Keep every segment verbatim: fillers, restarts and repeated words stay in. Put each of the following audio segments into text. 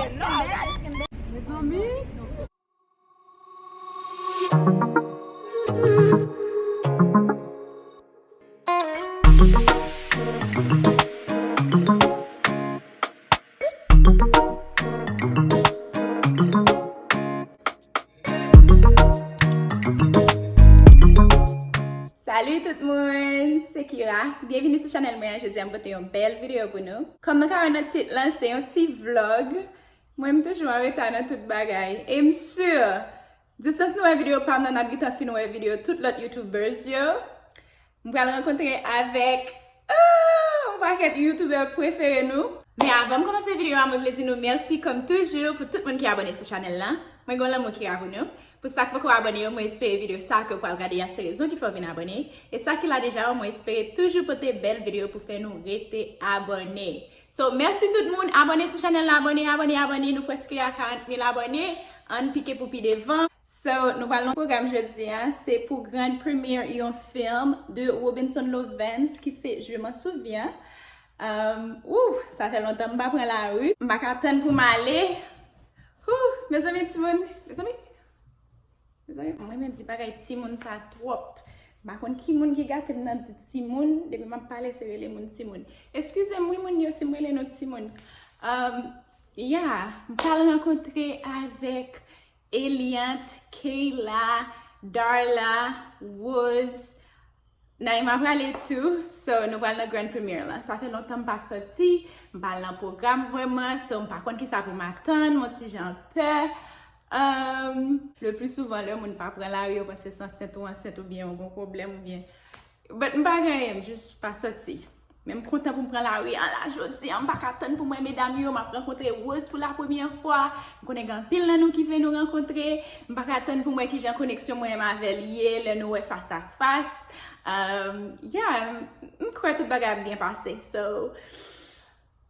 Mezanmi. Salut tout moun, se Kira. Byenvini sou chanèl mwen an. Jodi a m pote yon bèl videyo pou nou. Kòm nou ka wè nan tit lan, se yon ti vlog. Mwen, m toujou an reta nan tout bagay. E m si, distans nou wè videyo pa m nan, n ap gentan fin wè videyo tout lòt YouTubers yo. M pral rankontre avèk, ah, yon pakèt YouTuber prefere nou. Men avan m kòmanse videyo a, mwen vle di nou mèsi kòm toujou pou tout moun ki abòne sou chanèl la. Mwen gen lanmou Kira pou nou. Pou sa k poko abòne yo, mwen espere videyo sa ke w pral gade a se rezon ki fè w vin abòne. E sa ki la deja yo, mwen espere toujou pote bèl videyo pou fè nou rete abòne. So, mèsi tout moun, abòne sou chanèl la, abòne, abòne, abòne, nou prèske a karant mil abòne, ann pike pou pi devan. So, nou pral nan pwogram jodi a, se pou grand premiere yon film de Robinson Lovens ki se Je m'en souviens. Um, ouh, sa fè lontan m pa pran lari. M pa ka tann pou m ale. Ouh, mezanmi, timoun, mezanmi. Mezanmi, mwen renmen di bagay timoun sa twòp. M pa konn ki moun ki gate m nan di timoun, depi m ap pale se rele moun timoun. Eskize m wi moun yo si m rele nou timoun. Um, yeah, m pral rankontre avèk Eliante, Kayla, Darla, Rose, Naïma prale tou, so nou pral nan grand premiere lan. Sa fè lontan m pa sòti, m pa al nan pwogram vrèman, so m pa konn kisa pou m atann, m on ti jan pè. Um, le plus souvent, lè moun pa pran lari, yo panse se ansent ou ansent oubyen ou gon pwoblèm oubyen. But m pa gen anyen, m jis pa sòti. Men m kontan pou m pran lari an la jodi a, m pa ka tann pou m wè medam yo, m ap rankontre Rose pou la premyè fwa. M konnen gen anpil nan nou ki vle nou rankontre. M pa ka tann pou m wè kijan koneksyon mwen menm avè l ye lè nou wè fas a fas. Um, yeah, m, m kwè tout bagay ap byen pase. So,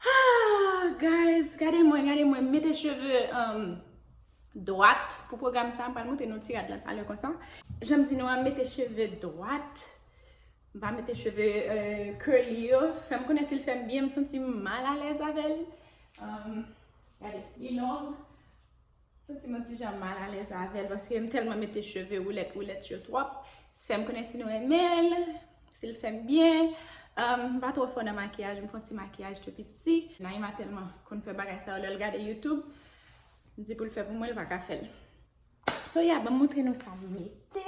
ah, guys, gade mwen, gade mwen, m mete cheve, um, dwat pou pwogram sa. M pral montre nou ti rad la talè konsa. Jan m di nou an, m mete cheve dwat. M pa mete cheve, euh, curly yo. Fè m konnen si l fè m byen, m santi m mal alèz avè l. Um, gade, li long. Santi m on ti jan mal alèz avè l paske m tèlman mete cheve woulèt woulèt yo twòp. Fè m konnen si nou renmen l, si l fè m byen. Um, m pa twò fò nan makiyaj, m fè on ti makiyaj tou piti. Naïma tèlman konn fè bagay sa yo lè l gade YouTube. M di pou l fè pou mwen, l pa ka fè l. So, yeah, ban m montre nou sa m mete.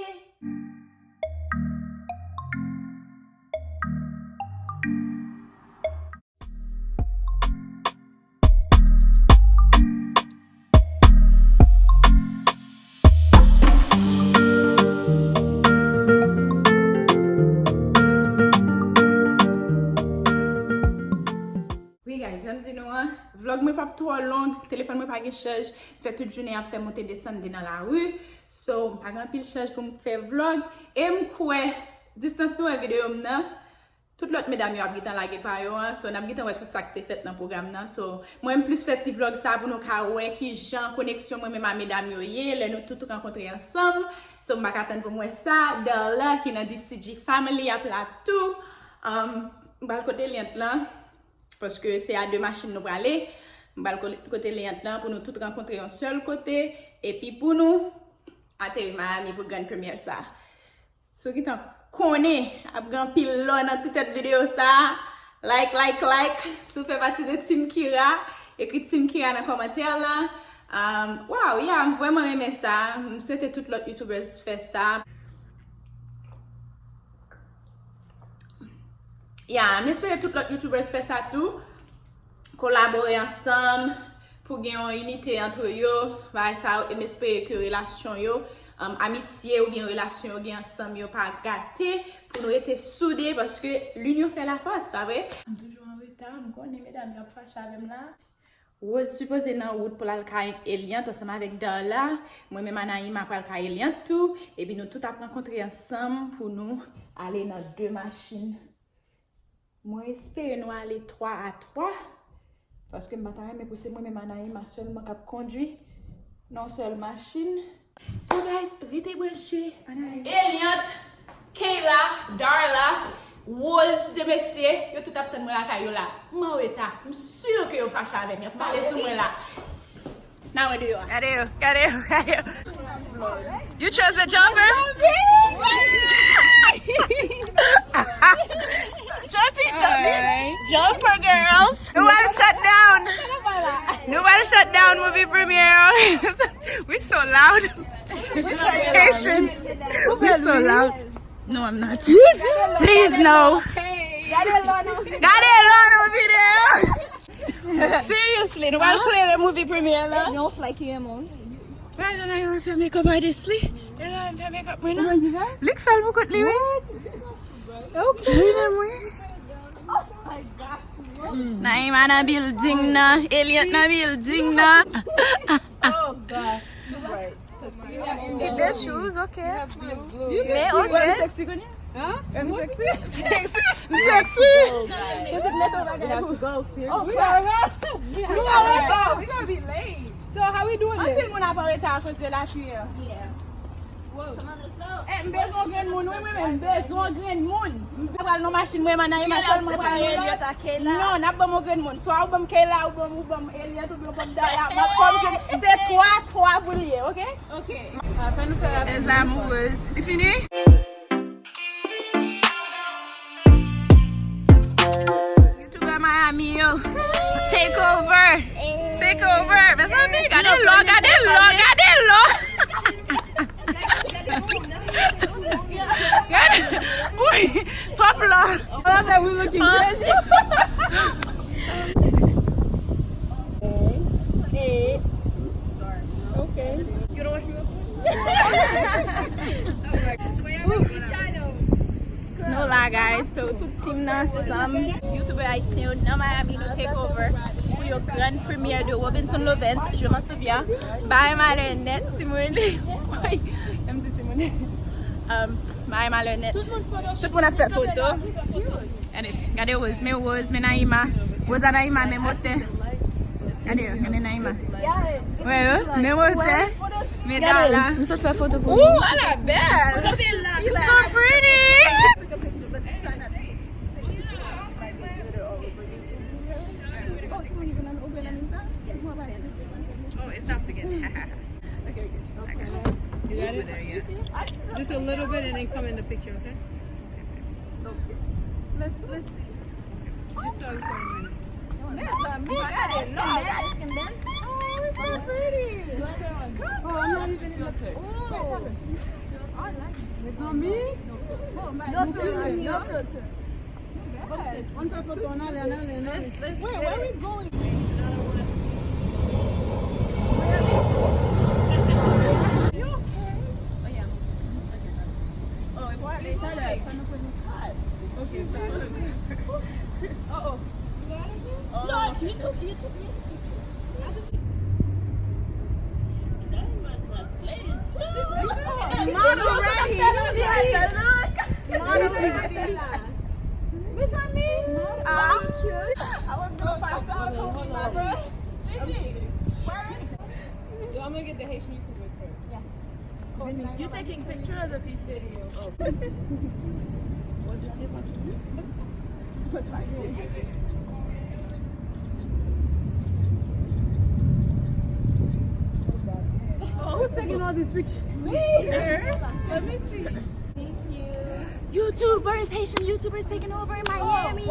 Wi, guys, jan m di nou an, vlog mwen p ap twò long, telefòn mwen pa gen chaj, m fè tout jounen ap fè monte desann dedan lari. So, m pa gen anpil chaj pou m fè vlog. E m kwè, distans nou wè videyo m nan, tout lòt medam yo ap gentan lage pa yo an. So, n ap gentan wè tout sa k te fèt nan pwogram nan. So, mwen, m plis fè ti vlog sa pou nou ka wè kijan koneksyon mwen menm a medam yo ye, lè nou tout rankontre ansanm. So, m pa ka tann pou m wè sa. Darla, ki nan D C G Family, ap la tou. Um, m pral kote Eliante lan. Paske se a de machin nou prale. M pral ko-, kote Eliante lan pou nou tout rankontre yon sèl kote. Epi pou nou ateri Miami pou grand premiere sa. Si w gentan konnen ap gen anpil lò nan ti tèt videyo sa, like, like, like. Si w fè pati de Team Kira, ekri Team Kira nan kòmantè lan. Um, wow, yeah, m vrèman renmen sa. M swete tout lòt YouTubers fè sa. Ya, m espere tout lòt YouTubers fè sa tou. Kolabore ansanm pou gen yon inite antre yo, bagay sa yo, e m espere ke relasyon yo, um, amitye oubyen relasyon yo gen ansanm yo pa gate, pou nou rete soude, paske l'union fait la force, pa vre? M toujou an reta, m konnen medam yo ap fache avè m la. Rose sipoze nan wout pou l al kay Eliante ansanm avèk Darla. Mwen menm a Naïma pral kay Eliante tou. Epi nou tout ap rankontre ansanm pou nou ale nan de machin. Mwen espere nou ale twa a twa. Paske m pa ta renmen pou se mwen menm a Naïma sèlman k ap kondui nan yon sèl machin. So guys, rete branche. Ann ale. Eliante, Kayla, Darla, Rose, de mesye, yo tout ap tann mwen lakay yo la. M an reta. M si ke yo fache avè m. Y ap pale sou mwen la. Now we do you. Gade yo, gade yo, gade yo. You chose the jumper? Jump it, jump it. Jumper girls. Nouvelle shutdown. Nouvelle shutdown movie premiere. We so loud. We so Haitians. We so loud. No, I'm not. Please, no. Gade lò nan videyo. Seriously, nou pral klere movie premiere la. Yon fly ki renmen w. Rajan nan yon fè makeup artist li. E la, m fè makeup mwen nan. Li k fè l pou kont li, wi. Wi, menm, wi. Naima nan building nan. Elliot nan building nan. Oh, God. You're right. Get the shoes, okay. Men, okay. Sexy, Konya? Huh? I'm sexy. Sexy. I'm sexy. Does it matter what I got? We have to go, seriously. Oh, we gotta go. We gotta go. We gonna be late. So how we doing this? Anpil moun ap an reta akoz de lapli a. Yeah. Wow. Come on, let's go. Eh, m bezwen grenn moun, wi, mwen menm, m bezwen grenn moun. M pa pral nan machin mwen, man, Naima sèlman pral nan. Non, n ap ban m yon grenn moun. Swa ou ban m Kayla, ou ban m, ou ban m Elliot, oubyen ou ban m Dala. M ap kòm grenn. Se twa twa pou l ye, okay? Ok. Ah, fè nou fè rapid. Les amoureuses. Li fini? YouTuber Miami yo. Take over. Take over. Mezanmi, gade lò, gade lò, gade lò. Gade. Wi, twòp lò. All of that we looking crazy. Hey. Hey. Okay. You don't watch me before? Where y'all gonna be shy though? Nou la, guys. So, tout team nan ansanm. YouTuber ayisyen yo nan Miami, nou take over pou yo grand premiere de Robinson Lovens, Je m'en souviens. Bagay malè nèt, timoun. Woy, m di timoun. Um, bagay malè nèt. Tout moun ap fè foto. Gade, gade Rose, men Rose, men Naima. Rose a Naima, men motè. Gade yo, gade Naima. Wè yo, men motè. Men Dala. M sot fè foto pou ou. Ou, ala bèl. You're so pretty. Oh, it stopped again. Okay, okay. I got it. You got it? Just a little bit and then come in the picture, okay? Okay. Let's, let's see. Just so you can. Mezanmi, gade lò, gade. Oh, it's so pretty. Oh, I'm not even in the pic. Oh. Mezanmi. No filter, no filter. Ann fè foto, ann ale, ann ale, ann ale. Wait, where we going? You okay? Oh, yeah. Oh, e pou ale talè, fò nou pran yon shot. Okay, uh-oh. No, you took, you took many pictures. Model ready. She had the look. Model ready. Mezanmi. Ah. I was gonna pass out on my bro. Gigi, where is it? Yo, I'm gonna get the Haitian YouTubers first. Yes. You taking picture of the people? Video. Oh. Who's taking all these pictures? Me. Let me see. Thank you. YouTubers, Haitian YouTubers taking over in Miami.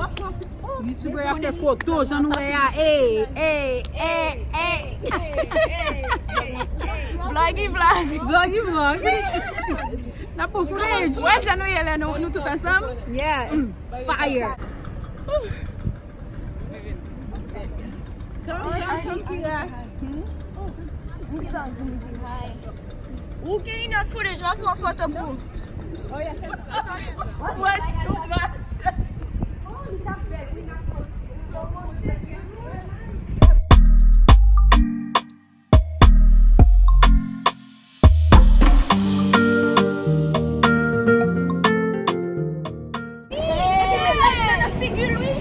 YouTuber ap fè foto, jan nou wè a. Ey, ey, ey, ey. Vlog, vlog. Vlog, vlog. N ap pran footage. Wè jan nou ye lè nou, nou tout ansanm? Yeah, it's fire. Come, come, come, Kira. Ou gen enough footage, m ap pran foto pou ou. What? Too much. Figi l, wi.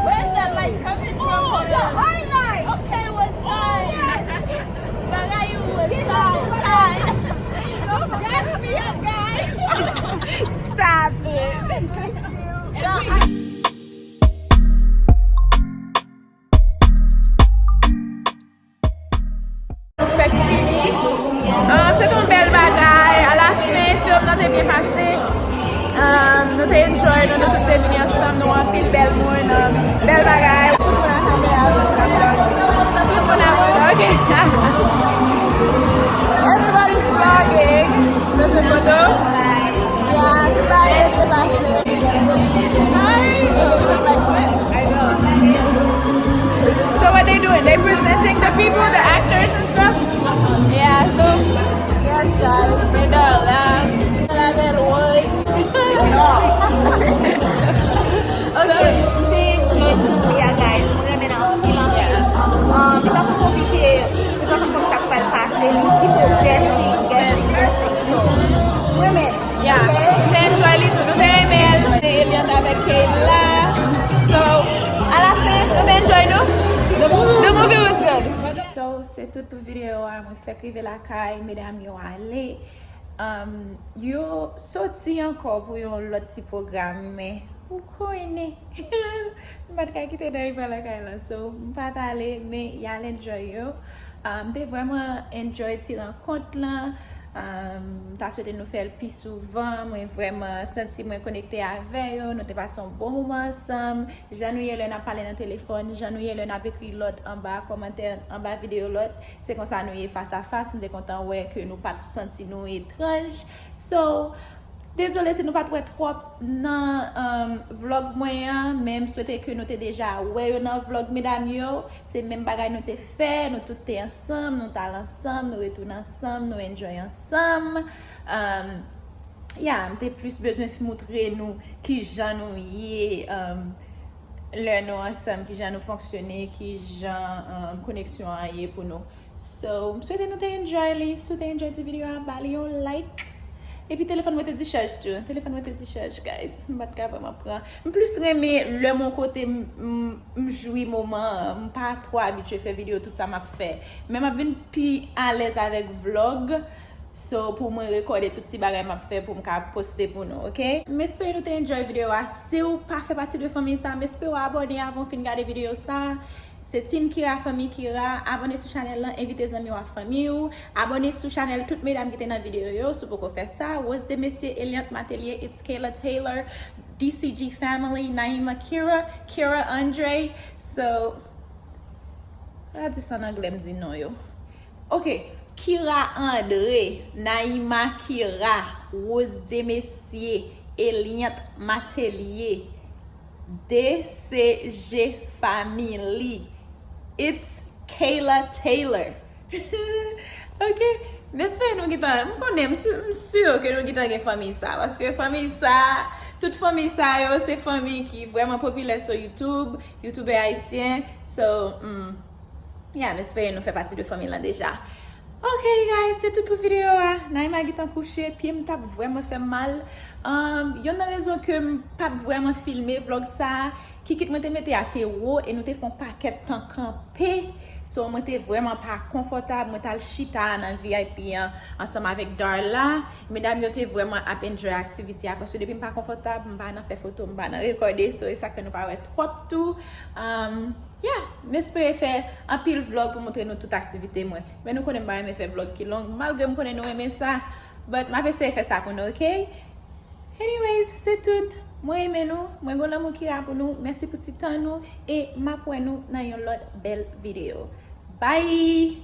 Where's the light coming from? Oh, the highlight. Okay, was nice. Bagay yo was nice. Don't gas me up, guys. Stop it. And we. Figi l, wi. So what they doing? They presenting the people, the actors and stuff? Yeah, so, yes, guys, me dola. La belle voice. Okay. So, yeah, guys, mwen renmen nan anpil, anpil. Um, nou pa konn konplike, nou pa konn sa k pral pase, nou kite w guessing, guessing, guessing. So, mwen renmen. Yeah. Nou te enjoy li tou, nou te renmen l. Eliante avèk Kayla. So, alafen, nou te enjoy nou? The movie was good. So, se tout pou videyo a. Mwen fèk rive lakay, medam yo ale. Um, yo soti ankò pou yon lòt ti pwogram, men ou konnen. M pa t ka kite Dayva lakay la, so m pa t ale, men y al enjoy yo. Um, m te vrèman enjoy ti rankont lan. Um, m ta swete nou fè l pi souvan. Mwen vrèman santi mwen konekte avè yo. Nou te pase yon bon moman ansanm. Jan nou ye lè n ap pale nan telefòn, jan nou ye lè n ap ekri lòt anba kòmantè, anba videyo lòt, se konsa nou ye fas a fas. M te kontan wè ke nou pa t santi nou etranj. So, dezole si nou pa t wè twòp nan, um, vlog mwen an, men m swete ke nou te deja wè yo nan vlog medam yo. Se menm bagay nou te fè, nou tout te ansanm, nou t al ansanm, nou retounen ansanm, nou enjoy ansanm. Um, yeah, m te plis bezwen moutre nou kijan nou ye, um, lè nou ansanm, kijan nou fonksyone, kijan, um, koneksyon an ye pou nou. So, m swete nou te enjoy li. Si w te enjoy ti videyo a, ba li yon like. Epi telefòn mwen te dichaj tou. Telefòn mwen te dichaj, guys. M pa t ka vrèman pran. M plis renmen lè m yon kote m, m, m jwi moman an. M pa twò abitye fè videyo tout sa m ap fè. Men m ap vin pi alèz avèk vlog. So, pou mwen rekòde tout ti bagay m ap fè pou m ka poste pou nou, oke? M espere nou te enjoy videyo a. Si w pa fè pati de fanmi sa, m espere w abòne avan w fin gade videyo sa. Se Team Kira, fanmi Kira. Abòne sou chanèl lan, envite zanmi w ak fanmi w. Abòne sou chanèl tout medam ki te nan videyo yo, si w poko fè sa. Rose Demesye, Eliante Matelier, It's Kayla Taylor, D C G Family, Naima Kira, Kira Andre. So, pa di sa an anglè, m di non yo. Ok, Kira Andre, Naima Kira, Rose Demesye, Eliante Matelier, D C G Family. It's Kayla Taylor. Ok, m espere nou gentan, m konnen, m si, m si ke nou gentan gen fanmi sa, paske fanmi sa, tout fanmi sa yo, se fanmi ki vrèman popilè sou YouTube, YouTubè ayisyen. So, mm, yeah, m espere nou fè pati de fanmi lan deja. Ok, guys, se tout pou videyo a. Naima gentan kouche, pye m t ap vrèman fè m mal. Um, yonn nan rezon ke m pa t vrèman filme vlog sa, kikit mwen te mete a te wo e nou te fè yon pakèt tan kanpe. So, mwen te vrèman pa konfòtab. Mwen t al chita nan V I P an ansanm avèk Darla. Medam yo te vrèman ap enjoy aktivite a, paske depi m pa konfòtab, m pa nan fè foto, m pa nan rekòde. So, e sa k fè nou pa wè twòp tou. Um, Yeah, m espere fè anpil vlog pou montre nou tout aktivite mwen. Men nou konnen m pa renmen fè vlog ki long, malgre m konnen nou renmen sa, but m ap eseye fè sa pou nou, ok? Anyways, se tout. Mwen renmen nou, mwen gon lanmou Kira pou nou. Mèsi pou ti tan nou, e m ap wè nou nan yon lòt bèl videyo. Bye!